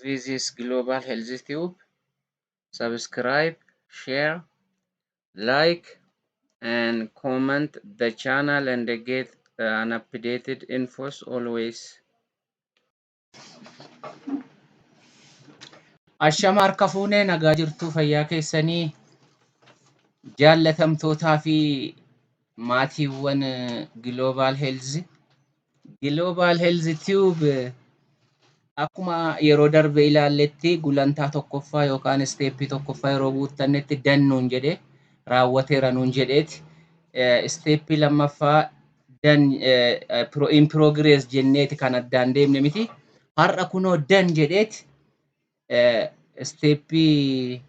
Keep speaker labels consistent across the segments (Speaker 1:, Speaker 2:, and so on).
Speaker 1: This is Global Health Tube. Subscribe, share, like, and comment the channel and get an updated infos always.
Speaker 2: Ashama harka fuunee nagaa jirtuu fayyaa keessanii jaallatamtootaa fi maatiiwwan Global Health. Global Health Tube akkuma yeroo darbe ilaalletti gulantaa tokkoffaa yookaan isteeppii tokkoffaa yeroo guuttannetti done nuun jedhe raawwateera nuun jedheeti. Isteeppii lammaffaa done in progress jenneeti kan addaan deemne miti. Har'a kunoo done jedheeti isteeppii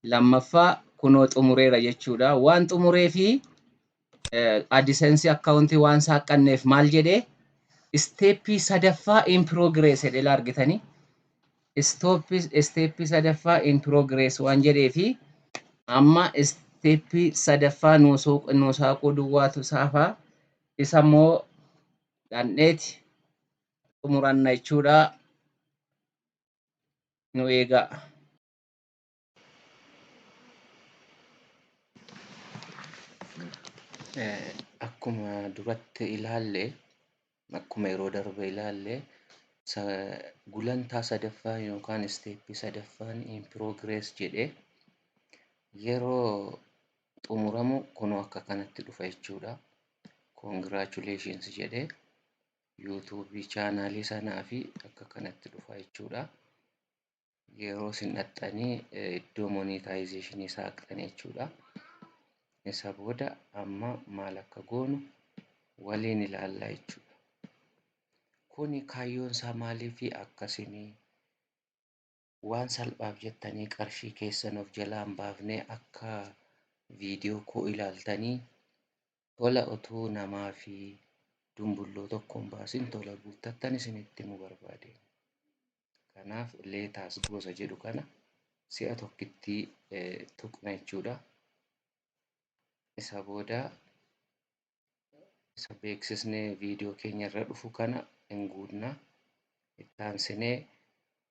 Speaker 2: lammaffaa kunoo xumureera jechuudha. Waan xumuree fi AdSense akkaawuntii waan saaqqanneef maal jedhee isteeppii sadaffaa in progress jedhee argitanii. Isteeppii sadaffaa in progress waan jedhee fi amma isteeppii sadaffaa nuu saaquu duwwaatu saafaa isa immoo dhandheeti xumuranna jechuudha. Nu eegaa. Akkuma duratti ilaalle, akkuma yeroo darbe ilaalle, gulantaa sadaffaa yookaan isteeppii sadaffaan in progress jedhee yeroo xumuramu kunoo akka kanatti dhufa jechuudha. Congratulations jedhee yuutuubii chaanaalii sanaa fi akka kanatti dhufa jechuudha. Yeroo isin dhaxxanii iddoo monetization saaqxan jechuudha. Isa booda amma maal akka goonu waliin ilaallaa jechuudha. Kuni kaayyoon isaa maaliifi akkasinii waan salphaaf jettanii qarshii keessan of jalaa hin baafne akka viidiyoo koo ilaaltanii tola utuu namaa fi dumbulloo tokko hin baasin tola guuttattan isinitti himuu barbaade. Kanaaf let us gosa jedhu kana si'a tokkitti tuqna jechuudha. Isa booda isa beeksisni viidiyoo keenya irra dhufu kana hin guutna. Itti aansinee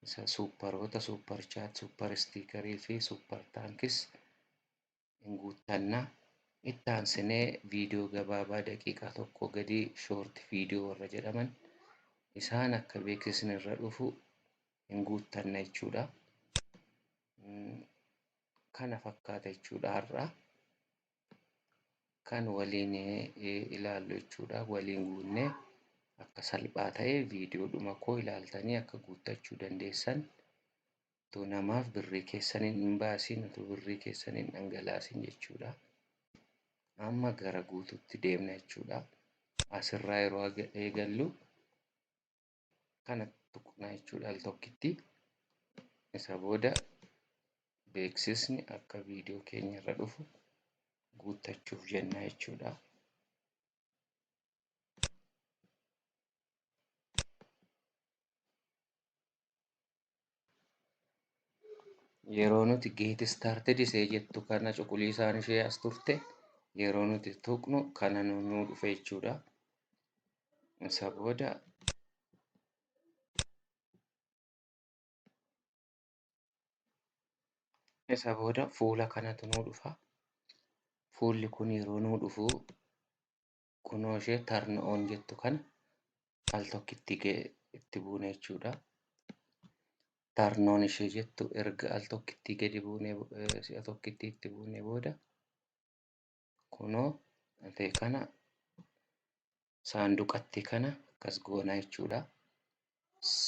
Speaker 2: isa suupparoota, super chat, super sticker fi super thanks hin guuttanna. Itti aansinee viidiyoo gabaabaa daqiiqaa tokko gadi short viidiyoo warra jedhaman isaan akka beeksisni irra dhufu hin guuttanna jechuudha. Kana fakkaata jechuudha har'a. Kan waliin ilaallu jechuudha. Waliin guunnee akka salphaa ta'e viidiyoodhuma koo ilaaltanii akka guuttachuu dandeessan utuu namaaf birrii keessan hin baasiin utuu birrii keessan hin dhangalaasin jechuudha. Amma gara guutuutti deemna jechuudha. Asirraa yeroo eegallu kana tuqna jechuudha al tokkitti. Isa booda beeksisni akka viidiyoo keenya irra dhufu guuttachuuf jenna jechuudha. Yeroo nuti get started ishee jettu kana cuquliisaan ishee as turte yeroo nuti tuqnu kana nuu dhufe jechuudha. Isa booda fuula kanatu nuu dhufa. Fuulli kun yeroo nuu dhufu kunoo ishee turn on jettu kana al tokkitti itti buuna jechuudha. Turn on ishee jettu erga al tokkitti gadi buunee si'a tokkitti itti buunee booda kunoo ta'e kana saanduqatti kana akkas goona jechuudha.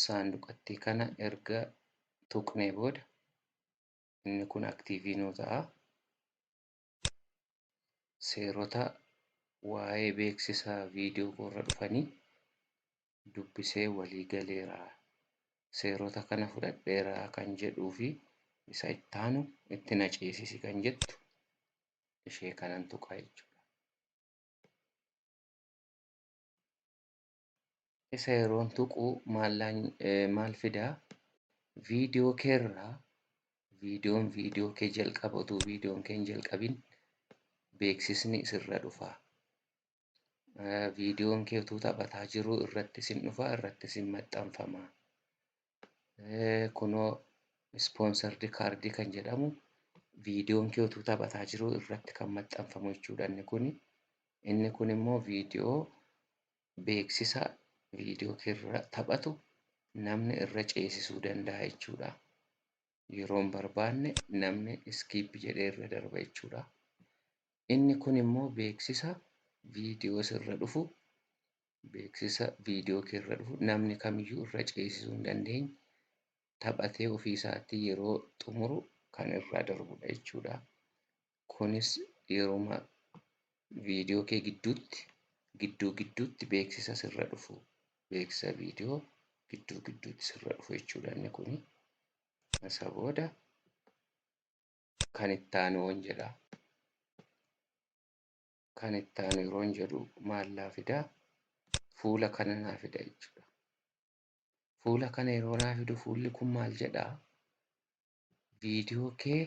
Speaker 2: Saanduqatti kana erga tuqnee booda inni kun active nuu ta'a. Seerota waa'ee beeksisa viidiyoo koorra dhufanii dubbisee walii galeera. Seerota kana fudhadheera kan jedhuu fi isa ittaanu itti na ceesisi kan jettu ishee kanan tuqa jechuudha. Isa yeroon tuqu maal fidaa? Viidiyoo keerraa Viidiyoon viidiyoo kee jalqaba utuu viidiyoon kee hin jalqabin beeksisni sirra dhufa. Viidiyoon kee utuu taphataa jiruu irratti sin dhufa, irratti sin maxxanfama. Kunoo ispoonsardi kaardii kan jedhamu viidiyoon kee utuu taphataa jiruu irratti kan maxxanfamu jechuudha inni kuni. Inni kun immoo viidiyoo beeksisa viidiyoo kee irra taphatu namni irra ceesisuu danda'a jechuudha. Yeroo hin barbaanne namni skip jedhee irra darba jechuudha. Inni kun immoo beeksisa viidiyoo sirra dhufu, beeksisa viidiyoo kee irra dhufu namni kamiyyuu irra ceesisuu hin dandeenye taphatee ofii isaatii yeroo xumuru kan irraa darbudha jechuudha. Kunis yeruma viidiyoo kee gidduutti gidduu gidduutti beeksisa sirra dhufu, beeksisa viidiyoo gidduu gidduutti sirra dhufu jechuudha inni kuni. Isa booda kan itti aanu jedha. Kan itti aanu yeroon jedhu maal naa fidaa? Fuula kana naa fida jechuudha. Fuula kana yeroo naa fidu fuulli kun maal jedhaa? Viidiyoo kee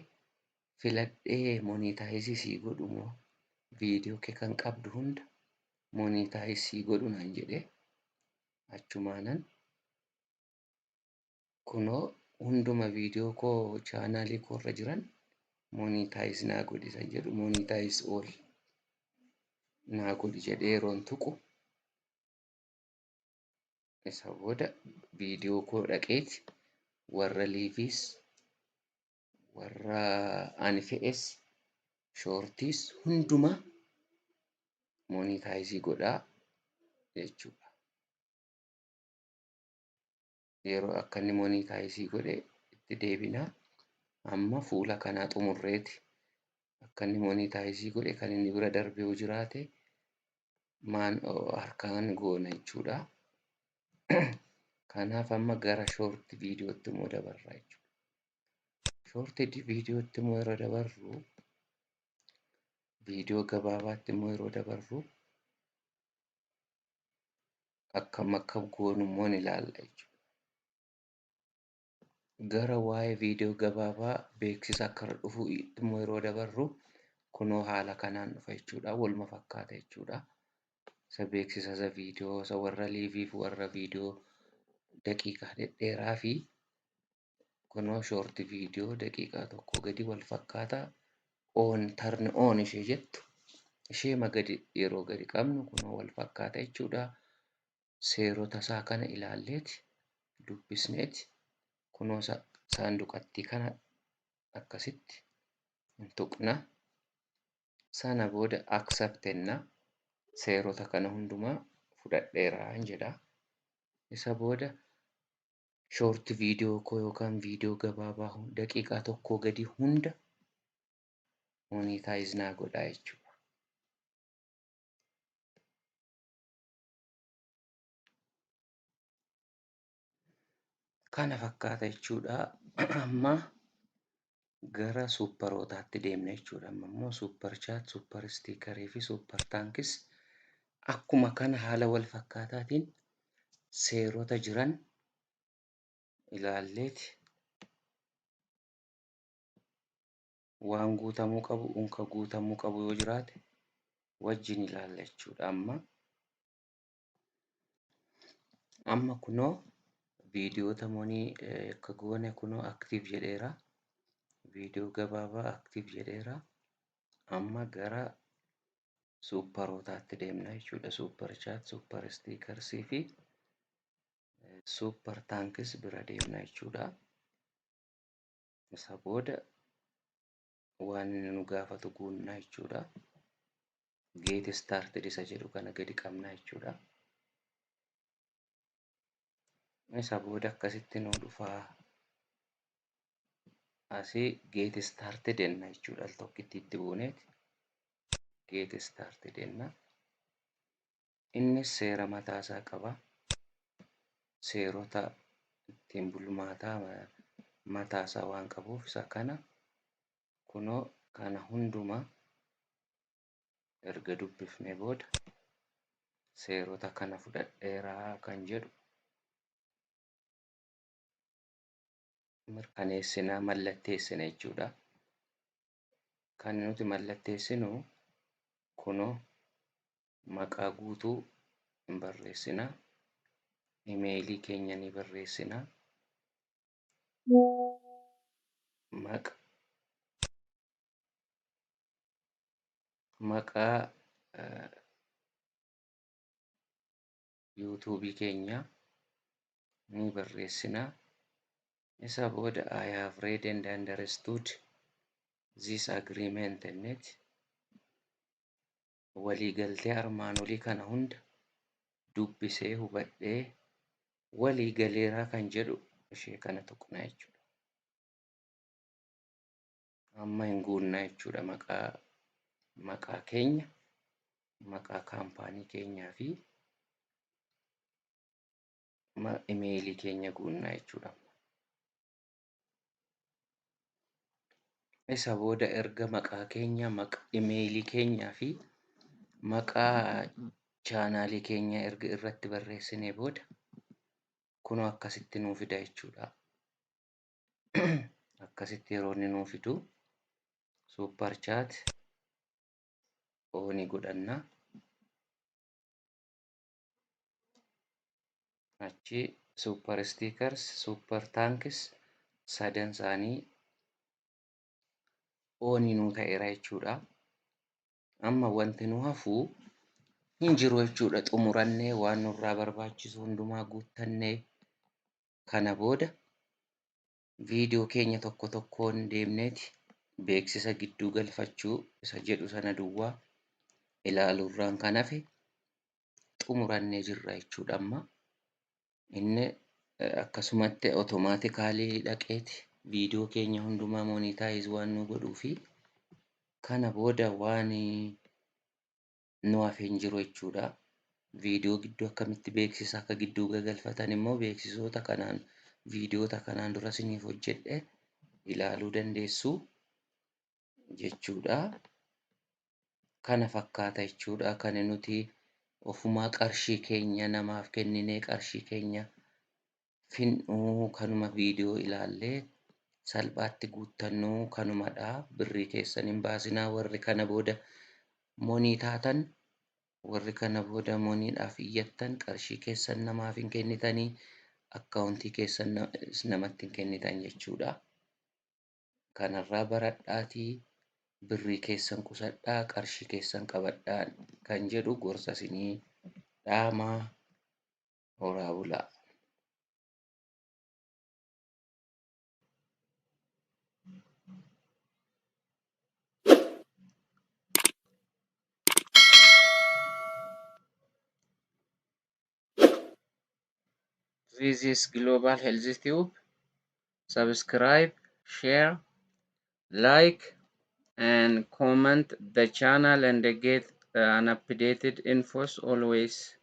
Speaker 2: filadhee monitaayizii sii godhu moo viidiyoo kee kan qabdu hunda monitaayizii sii godhu naan jedhee achumaanan kunoo hunduma viidiyoo koo chaanaalii koo irra jiran monitaayiz naa godhi san jedhu monitaayiz ool naa godhi jedhee yeroon tuqu isa booda viidiyoo koo dhaqeeti warra liiviis warra ani fe'es shoortiis hundumaa monitaayizii godhaa jechuudha. Yeroo akka inni monitaayizii godhe itti deebinaa. Amma fuula kanaa xumurreeti akka inni monitaayizii godhe kan inni bira darbee yoo jiraate maan harkaan goona jechuudha. Kanaaf amma gara shoorti viidiyootti immoo dabarra jechuudha. Shoorti viidiyootti immoo yeroo dabarru, viidiyoo gabaabaatti immoo yeroo dabarru akkam akka goonu immoo ni ilaalla jechuudha. Gara waa'ee viidiyoo gabaabaa beeksisa akka irra dhufu immoo yeroo dabarru kunoo haala kanaan dhufa jechuudha. Waluma fakkaata jechuudha. Isa beeksisa isa viidiyoo isa warra liivii fi warra viidiyoo daqiiqaa dhedheeraa fi kunoo shoorti viidiyoo daqiiqaa tokko gadi wal fakkaata. On turn on ishee jettu ishee gadi yeroo gadi qabnu kunoo wal fakkaata jechuudha. Seerota isaa kana ilaalleeti dubbisneeti kunoo saanduqattii kana akkasitti hin tuqna. Sana booda accept jenna. Seerota kana hundumaa fudhadheera jedha. Isa booda shoorti viidiyoo koo yookaan viidiyoo gabaabaa daqiiqaa tokkoo gadi hunda monitaayiz naa godhaa jechuudha. Kana fakkaata jechuudha. Amma gara suupparootaatti deemna jechuudha. Amma immoo super chat, super stickerii fi super thanks akkuma kana haala wal fakkaataatiin seerota jiran ilaalleeti waan guutamuu qabu, unka guutamuu qabu yoo jiraate wajjin ilaalla jechuudha. Amma kunoo viidiyoota monii akka goone kunoo active jedheera. Viidiyoo gabaabaa active jedheera. Amma gara suupparootaatti deemna jechuudha. Super chat, super stickersii fi super thanks bira deemna jechuudha. Isa booda waan inni nu gaafatu guunnaa jechuudha. Get started isa jedhu kana gadi qabna jechuudha. Isa booda akkasitti nu dhufaa. Asii get started jenna jechuudha. Al tokkitti itti buuneeti get started jenna. Innis seera mataasaa qaba. Seerota ittiin bulmaataa mataasaa waan qabuuf isa kana kunoo kana hundumaa erga dubbifnee booda seerota kana fudhadheeraa kan jedhu Mirkaneessinaa, mallatteessina jechuudha. Kan nuti mallatteessinu kunoo maqaa guutuu hin barreessinaa. Imeelii keenya ni barreessinaa. Maqaa yuutuubii keenyaa ni barreessinaa. Isa booda "I have read and understood this agreement" jenneeti waliigaltee armaan olii kana hunda dubbisee hubadhee walii galeeraa kan jedhu ishee kana tuqna jechuudha. Amma hin guunnaa jechuudha maqaa keenya, maqaa kaampaanii keenyaa fi imeelii keenya guunnaa jechuudha. Isa booda erga maqaa keenya, imeelii keenyaa fi maqaa chaanaalii keenya erga irratti barreessinee booda kunoo akkasitti nuu fida jechuudha. Akkasitti yeroo inni nuu fidu super chat on godhanna. Achi super stickers, super thanks sadan isaanii on nuu ta'eera jechuudha. Amma wanti nu hafu hin jiru jechuudha. Xumurannee waan nurraa barbaachisu hundumaa guuttannee kana booda viidiyoo keenya tokko tokkoon deemneeti beeksisa gidduu galfachuu isa jedhu sana duwwaa ilaaluurraan kan hafe xumurannee jirra jechuudha amma. Inni akkasumatti automatically dhaqeeti viidiyoo keenya hundumaa monetize waan nu godhuu fi kana booda waan nu hafe hin jiru jechuudha. Viidiyoo gidduu akkamitti beeksisa akka gidduu gagalfatan immoo beeksisoota kanaan viidiyoota kanaan dura isiniif hojjedhe ilaaluu dandeessu jechuudha. Kana fakkaata jechuudha. Kan nuti ofumaa qarshii keenya namaaf kenninee qarshii keenya fin'uu kanuma viidiyoo ilaallee salphaatti guuttannuu kanumadha. Birrii keessan hin baasinaa warri kana booda monii taatan, warri kana booda moniidhaaf iyyattan, qarshii keessan namaaf hin kennitanii, akkaawuntii keessan namatti hin kennitan jechuudha. Kanarraa baradhaatii birrii keessan qusadhaa, qarshii keessan qabadhaa kan jedhu gorsa isinii dhaamaa. Horaa bulaa.
Speaker 1: This is Global Health Tube. Subscribe, share, like, and comment the channel and get an updated infos always.